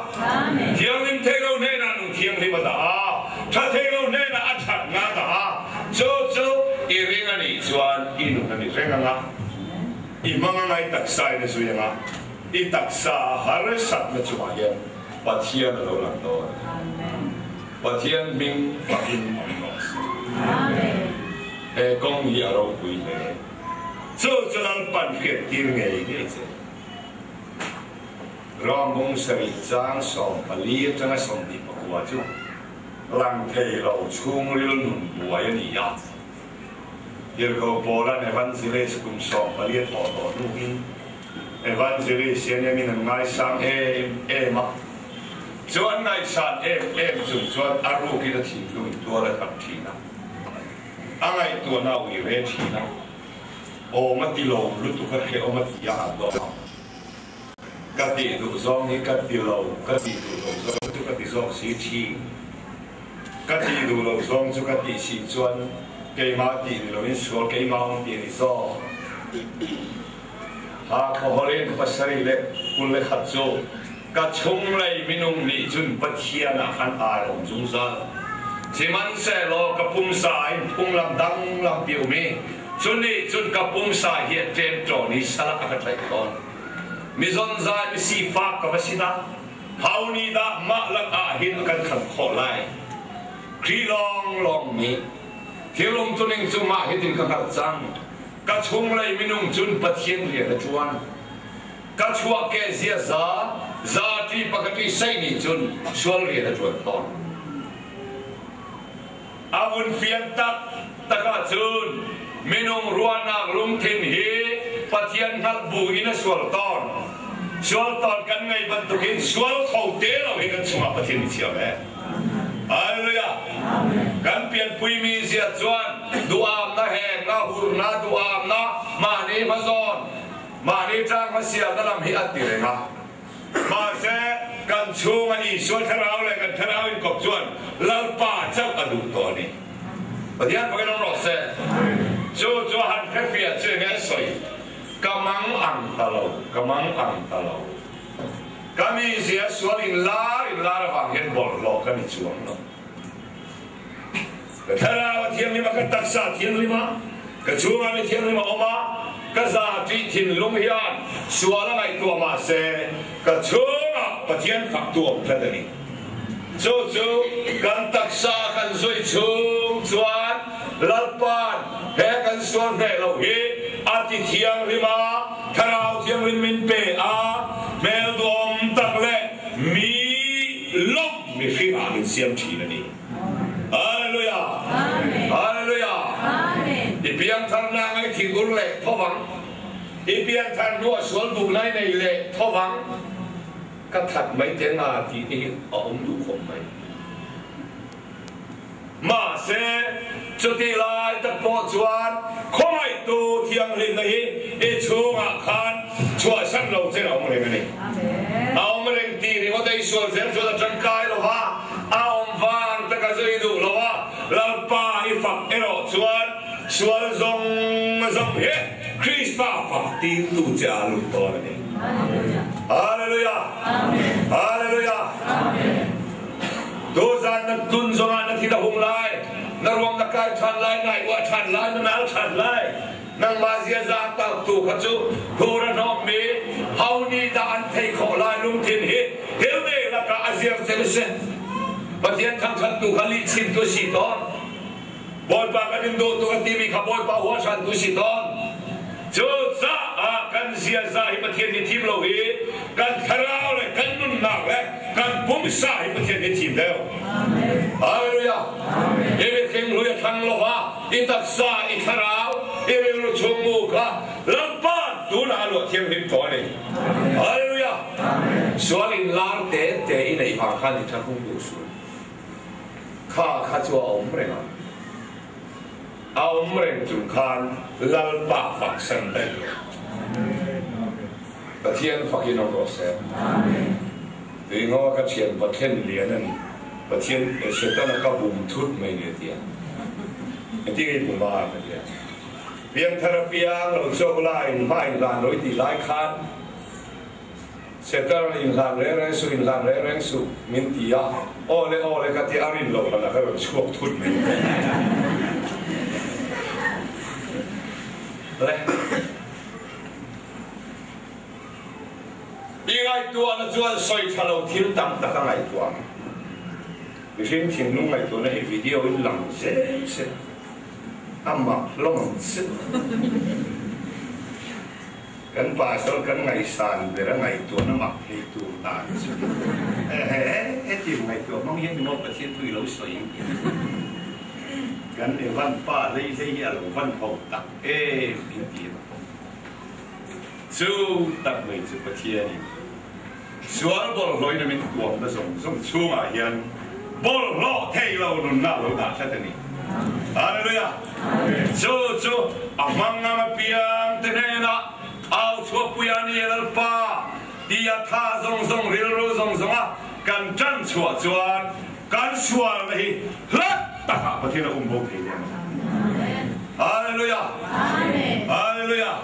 Thianghlim thei lo hnenah nung thianghlim a dah a, tha thei lo hnenah a thatna a dah a. Chu chu i ring a nih chuan i nun a ni reng ang a. I hmang anga i taksa in a zui anga, i taksa a harsatna chungah hian Pathian a lo lang dawn a ni. Pathian hming fakin awm rawh se. He kawng hi a ropui hle. Chu chu Lalpan hriat tir ngei ngei che. Ram bung sarih chang 14 atanga 29 chu lang thei lo chhungril nun buai a ni a. Tirhkoh Paula'n Evangelist kum 14 a thawh tawh hnuin Evangelist hian em in an ngaisang em em a, chu an ngaihsan em em chung chuan a rukin a thinlung in tual a that thin a, a ngaihtuahna a ui ve thin a, awm a ti lo lutuk a hrehawm a ti a han dawh ang. Ka tih duh zawng hi ka ti lo, ka tih duh loh zawng chu ka ti zawk si thin. Ka tih duh loh zawng chu ka tih si chuan keimah tih ni loin sual keimah awm tih a ni zawk. Ha khawhawlin pasarih leh kul le khat chu ka chunglei minung nih cun Pathian ah khan aa lawm zungzal. Sihmanhsehlaw ka pumsa in phunglam danglam pi um i cu nih cun ka pumsa hi a ṭemṭawn i sal ah a ka tlaih tawn. Mizonzai misifak ka va si dah! Ho nih dah mah lakah hin a kan khamh khawh lai? Khrih lawnglawng nih thil umtuning cu mah hitin ka hngalh cang. Ka chunglei minung cun Pathian rian a ṭuan. Ka chuahkeh ziaza zaṭi pakhaṭi sei nih cun sual rian a ṭuan tawn. A vun fian taktak ahcun minung ruahnak lungthin hi Pathian hngalh bu in a sual tawn. Sual tawn kan ngei bantukin sual kho te lo hi kan chungah Pathian nih chia ve. Hallelujah. Kan pianpui mi zia chuan duamna he nga hurna duamna mahni hmazawn mahni tang hmasialna lam hi a ti reng a. Mahse, kan chhunga Isua thlarau leh kan thlarau inkawp chuan Lalpa chauh a duh tawh a ni. Pathian fakin awm rawh se. Chu chu a han hrefiah chu enge a sawi? Ka mang ang ta lo, ka mang ang ta lo. Ka mizia sual inlar inlar avang hian bawlhhlawh ka ni chuang lo. Ka thlarau a thianghlim a, ka taksa a thianghlim a, ka chhungah mi thianghlim a awm a, ka za tih thinlung hian sual a ngaihtuah mah se, ka chhungah Pathian faktu a awm tlat a ni. Chu chu kan taksa kan zui chhung chuan Lalpa'n he kan sual hneh loh hi a ti thianghlim a. Thlarau Thianghlim min pe a, hmel duhawm tak leh mi lawm mihringah min siam thin a ni. Hallelujah! Hallelujah! I piangtharna ngai thinur leh thovang, i piangthar hnuah sual duhna i nei leh thovang, ka that mai te nga tih te hi a awm duh khawp mai. Mahse, chutih lai tak pawh chuan khawngaihtu thianghlimna hi i chhungah khan chhuahsan lo chen a awm reng a ni. A awm reng tih ringawt a i sual zel chuan a tangkai lo va, a awm vang taka zui duh lo a, Lalpa i fak erawh chuan sual zawng zawng hi Krista fak tirtu che a lut dawn a ni. Hallelujah! Hallelujah! Tuzan na tlun zongah na thin a hung lai, na ruang na kai ṭhan lai, nai uah ṭhan lai, na nal ṭhan lai. Nangmah ziaza tauktu kha cu hur a hnawmmi ho nih dah an theih khawh lai lungthin hi thilne lakah a ziar cem a si. Pathian thangṭhattu kha lihchimtu a si tawn. Bawipa kan in dawh tuk a timi kha Bawipa hua ṭhantu si tawn. Cucaah kan ziaza hi Pathian nih thim lo i kan thlarau le kan nunnak le kan pumsa hi Pathian nih thim deuh. Hallelujah. I mihring hlui a thlang lo va, i taksa, i thlarau, i rilru chungmu kha Lalpa tunah a luah thianghlim tawh a ni. Hallelujah. Sual in lar te te i neih vang khan i ṭhahum duh suh. Kha kha chu a awm reng ang. A awm reng chung khan Lalpa fak san daih lo. Pathian fakin awm rawh se. Tui ngaw ka thian Pathian lian a ni. Pathian Setana ka bum thut mai ni a ti a. Engtin nge i bum a ka ti a. Piangthar apiang lo chawk la in hma inhlan lo i tih lai khan Setar inhlan reng reng suh, inhlan reng reng suh min ti a, aw le aw le ka ti a rin loh hlan a ka rawn chhuak thut mai. Le. I ngaihtuahna chuan sawi tha lo thil tam tak a ngaihtuah ang. Mihring thinlung ngaihtuahna hi video in lang zel se a mak hlawm ang che. Kan pastor kan ngaihsan ber a ngaihtuahna mak thei tur dan chu ehe hetiang ngaihtuah hmang hian nimaw Pathian thu i lo sawi ang tih kan Evan pa hlei hlei hi a lo van ho tak em in ti a chu tak mai chu Pathian in sual bawlhhlawhin a min tuamna zawng zawng chhungah hian bawlhhlawh thei lo nunna a lo dah tlat a ni. Hallelujah! Chu chu a hmang ang apiang te hnenah au chhuahpui a ni Lalpa tia tha zawng zawng rilru zawng zawnga kan tan chhuah chuan kan sualna hi hlat takah Pathian a um bo thei dawn a ni. Hallelujah! Hallelujah!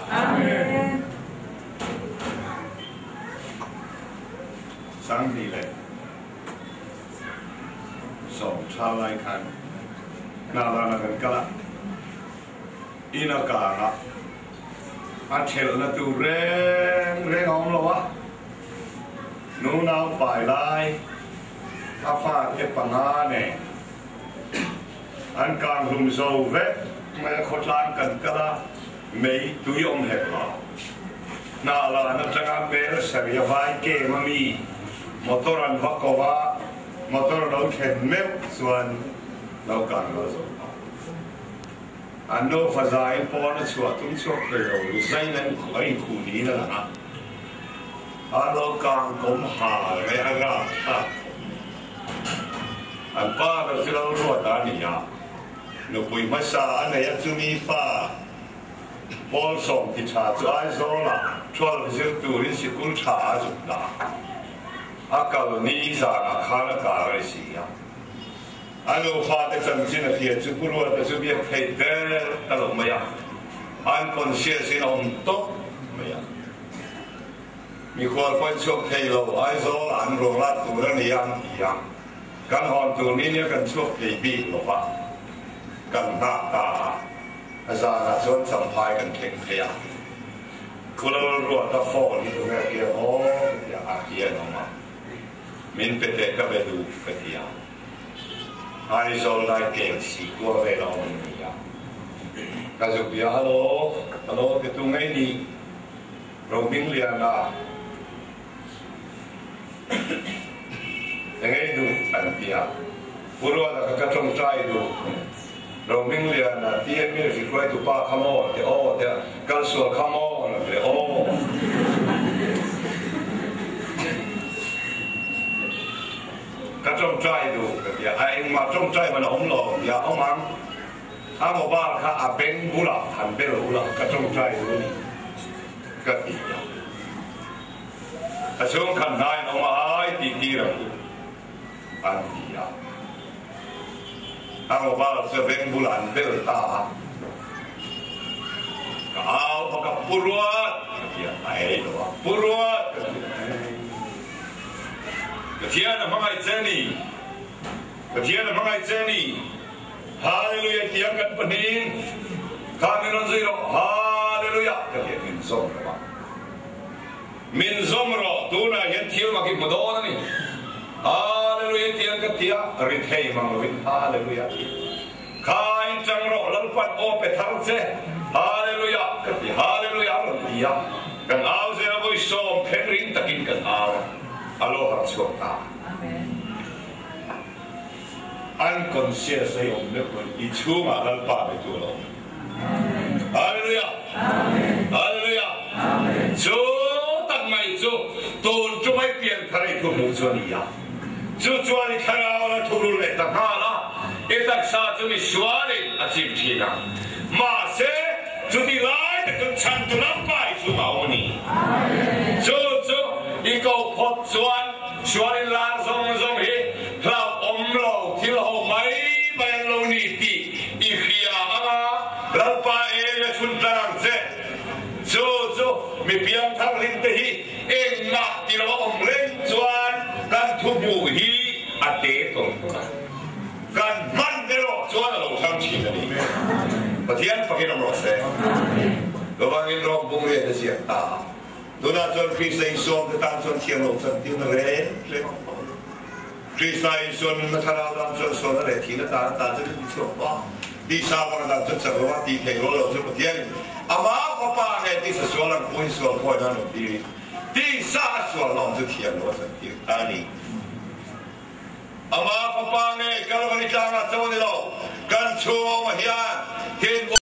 20 tha lai khan Hnalana kan kal a, in a kang a, a thelhna tur reng reng a awm lo a, nunau pai lai a fate panga nen an kang hlum zo vek mai a, khawtlang kan kal a, Mei tui awm hek lo. Hnahlan atanga hmel saria vai kem a mi motor an va ko a, motor lo thlen meuh chuan lo kang lo zawk a. An nufa zain pawn a chhuah tum chhuak thei lo, zain an inkhuh niin a lang a. A lo kang kawm hal mai a rap thlak khawp mai. An pa ber chu lo ruat a ni a. Nupui hmasa a nei a chumi fa Paul sawm ti tha chu Aizawlah 12 zir turin sikul tha a zuk dah. A kal ni zanah khan a kar a ni si a. A nu fate chanchin a hria chu Pu Ruata chu biak theih der ta lo mai a, unconscious in a awm tawp mai a. Mikhual pawn chhuak thei lo Aizawlah an ruang lat tur a ni a an ti a. Kan hawn tur ni nia kan chhuak thei bik lo va, kan nghak ta a, a zanah chuan champhai kan thleng thei a. Khulal ruata phone hi tunge a kiang aw ka ti a, a hian awm a, min pe teh ka be duh ka ti a, Aizawl lai kel si kua vel a awm an ni a, ka zuk bia, Hello, hello ti tu ngei ni. Rohmingliana Engei duh an ti a, Pu Ruata kha ka tawngtai duh. Rohmingliana TMF i hruaitu pa kha maw ti aw tia kalsual kha maw an ti aw. Ka tawngtai duh ka ti a, a engmah tawngtai man a awm lo ti a, awm ang. A mobile kha a beng bulah han bel ula ka tawngtai duh a ni ka ti a. A chhungkhat hnaiin awm a ai tih tir ang u an ti a. A mobile chu a beng bulah an bel ta a. Ka au bawk a, Pu Ruat! ka ti a, a ei lo a, Pu Ruat! ka ti a, Pathian a hmangaih che ni, Pathian a hmangaih che ni, Hallelujah tiang kan pahnihin kha min rawn zui rawh, Hallelujah ka ti a, min zawm rawh a. Min zawm rawh, tunah hian thil mak i hmu dawn a ni. Hallelujah tiang ka ti a, ri thei mang lovin Hallelujah ti. Kha in chang rawh, Lalpan aw pe thar che, Hallelujah ka ti, Hallelujah a rawn ti a. Kan au zel a, vawi 90 ring takin kan au a, a lo harh chhuak ta. Unconscious a i awm meuh pawn i chhungah Lalpa be tu a lo awm. Hallelujah! Hallelujah! Chu tak mai chu tun chu mai pian thar i thu hmuh chu a ni a. Chu chuan i thlarau la thurul leh ta nghal a, i taksa chu mi sualin a chim thin a. Mahse, chuti lai tak chuan chhantu Lalpa i chungah a awm a ni. Chu chu i ko phawt chuan sualin lar zawng zawng hi hlauhawm lo thil ho mai mai an lo ni tih i hria ang a, Lalpa eng a chhun tlar ang che. Chu chu mi piangthar hlim te hi engmah ti lo a awm reng chuan kan thu hmuh hi a te tawng tawng a, kan hman erawh chuan a lo thang thin a ni. Pathian fakin awm rawh se. Lovangin Rom bung riat a ziak ta a. Tunah chuan Krista Isuam te tan chuan thiam lo chan tirna reng reng a awm tawh lo. Krista Isua nunna thlarau dan chuan sualna leh thihna tan atan chuan in tichhuak tawh a. Tisa vang dan chuan chak lova tih theih rual lo chu Pathianin Amah Fapa nge tisa sual ang pawhin sual pawhin a rawn tir i, tisa a sualna awm chu thiam lo a chan tir ta a ni. Amah Fapa nge Kalvari tlangah cho a ni lo, kan chhung awmah hian thin.